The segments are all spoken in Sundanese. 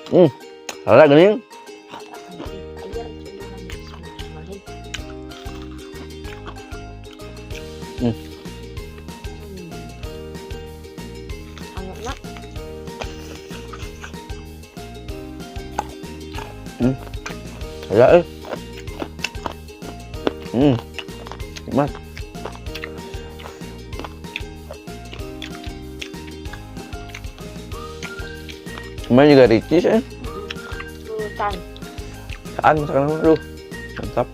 Ada geuning. Ada eh. Nikmat. Cuman juga ricis eh. Sultan. Saan masakan mah, aduh. Mantap.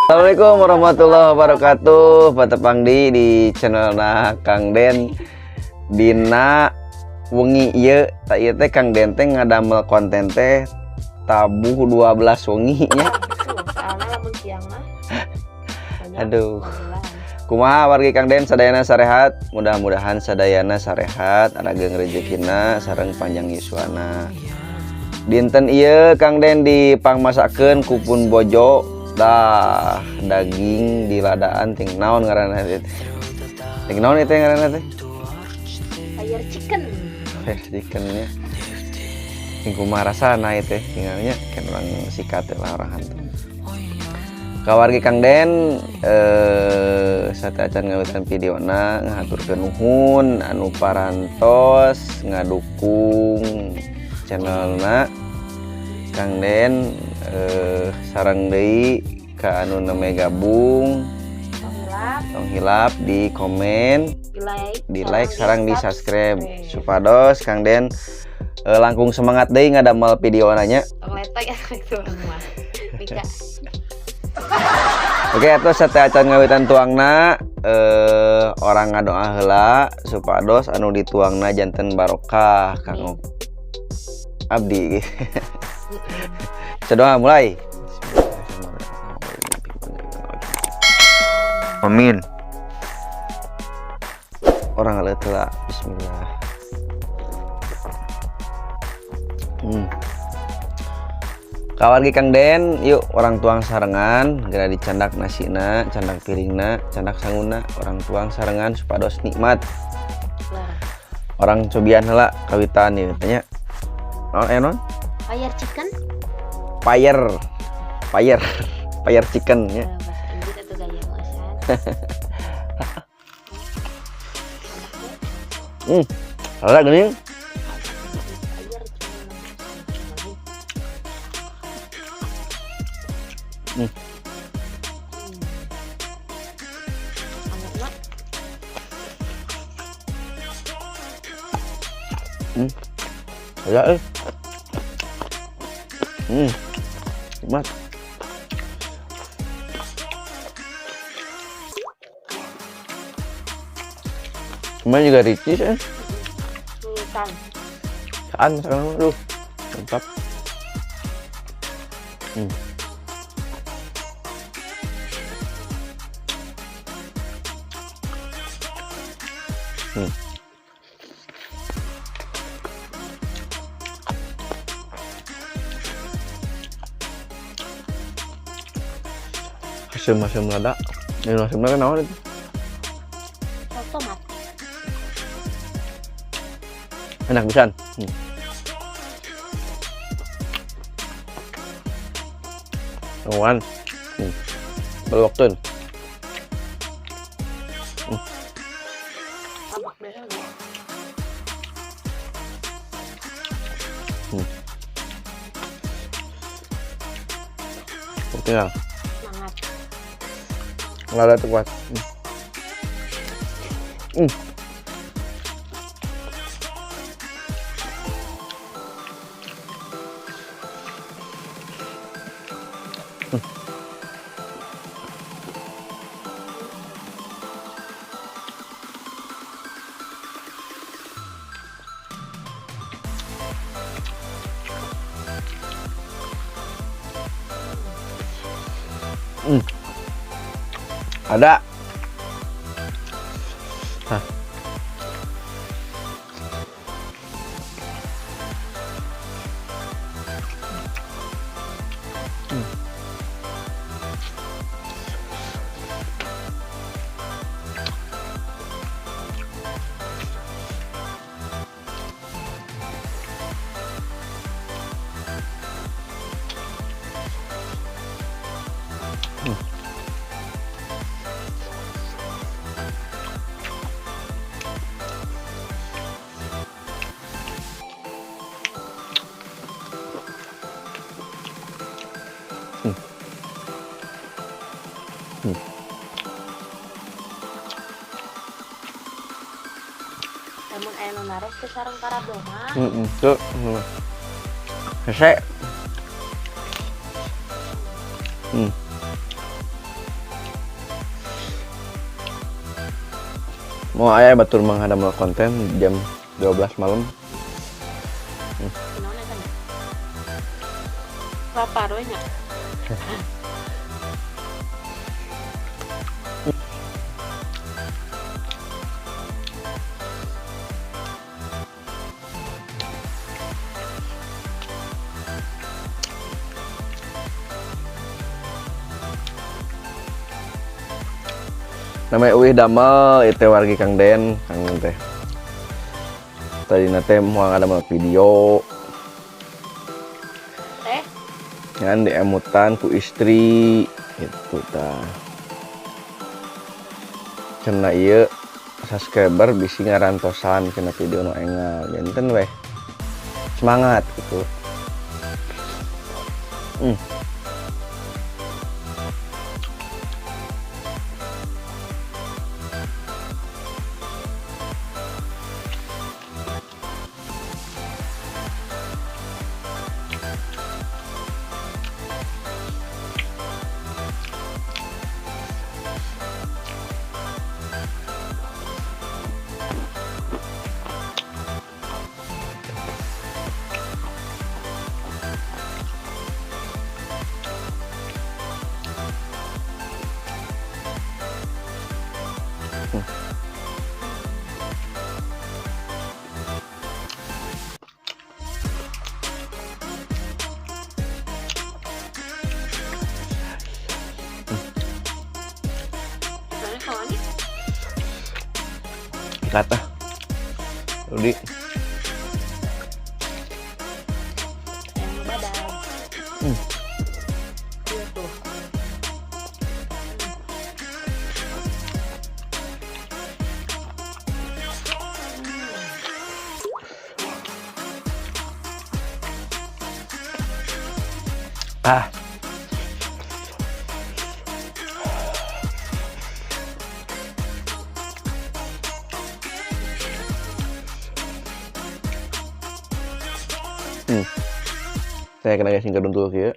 Assalamualaikum warahmatullahi wabarakatuh. Patepang di channel na Kang Den. Dina wengi ieu tak ieu teh Kang Den teh ngadamel konten teh tabuh 12 wengi nya. Soalnya lamun siang mah. Aduh. Kumaha wargi Kang Den sadayana sarehat, mudah-mudahan sadayana sarehat, arageng rezekina sareng panjang yuswana. Dinten ieu Kang Den dipangmasakeun ku pun bojo dah daging di ladaan ting naon ngaranna teh. Ting naon itu ngaranna teh? Fire chicken. Fire chickennya. Ting kumaha rasana ieu teh tinggalnya kan orang sikat lah orang hantu. Kawargi Kang Den sate acan ngawitan videona ngahaturkeun nuhun anu parantos ngadukung channelna Kang Den, sareng deui ka anu nembe gabung tong hilap di komen, di like sareng di subscribe supados Kang Den langkung semangat deui ngadamel videona nya. Tong letoy atuh mah. Oke, atuh sate acan ngawitan tuangna, orang ngadoa heula supados anu dituangna janten barokah kanggo abdi. Doa mulai. Amin. Orang ngaleut heula. Bismillah. Kawargi Kang Den, yuk orang tuang sarengan, geura dicandak nasina, candak piringna, candak sanguna, orang tuang sarengan supados nikmat. Orang cobian heula kawitan ieu tanya. Naon aya naon? Fire chicken. Fire. Fire. Fire chicken nya. Bahasa Inggris atau gaya ngosan. Ada geuning. Ada eh. Nikmat. Cuman juga ricis eh. Sultan. Saan masakan mah, aduh. Mantap. Asem-asem lada. Ini asemnya kan naon itu? Saus tomat. Enak pisan. Awan. Berwaktun. Oke ya. Semangat. Lada tuh kuat. Ada. Hah. Lamun aya nu naros teh sareng karadoh mah. Heeh, tuh. Hese. Mau aya batur menghadap konten jam 12 malam. Kunaon eta nya? Lapar we nya. Namanya uih damel itu wargi Kang Den, Kang Den teh. Tadi nate mau ada video. Teh? Ngan diemutan ku istri gitu tah. Cenah ieu subscriber bisi ngarantosan cenah video nu engal. Janten weh. Semangat gitu. Kata Rudi Ah. Saya kena gasing keduntul kieu.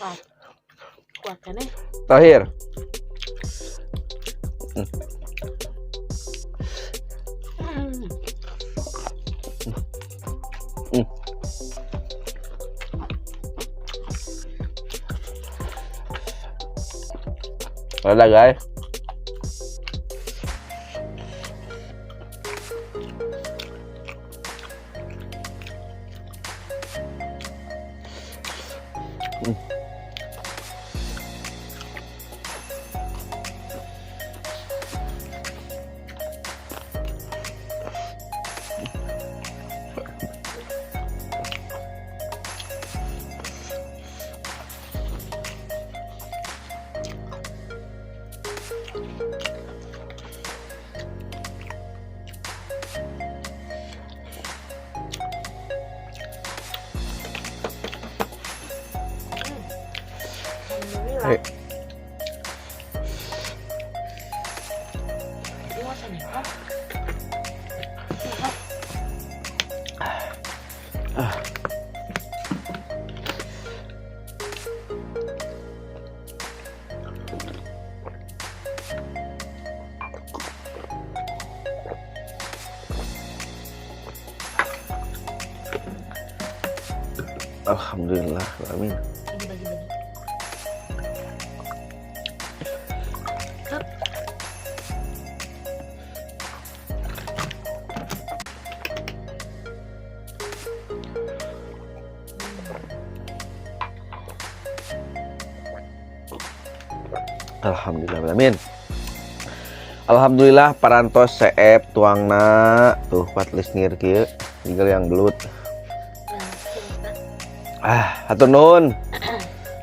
Kuat. Kuat kan eh? Terakhir. Ada guys. Alhamdulillah. Alhamdulillah, amin. Bagi bagi bagi. Hup. Alhamdulillah, amin. Alhamdulillah, parantos seep tuangna tuh kuat lisnir kieu tinggal yang belut. Ah, hatur nuhun.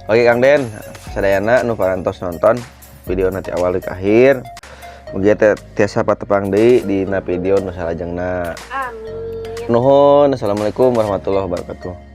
Oke, Kang Den, sadayana nu parantos nonton video nanti awal ke akhir. Mugia teh tiasa patepang deui dina video nu salajengna. Amin. Nuhun, assalamualaikum warahmatullahi wabarakatuh.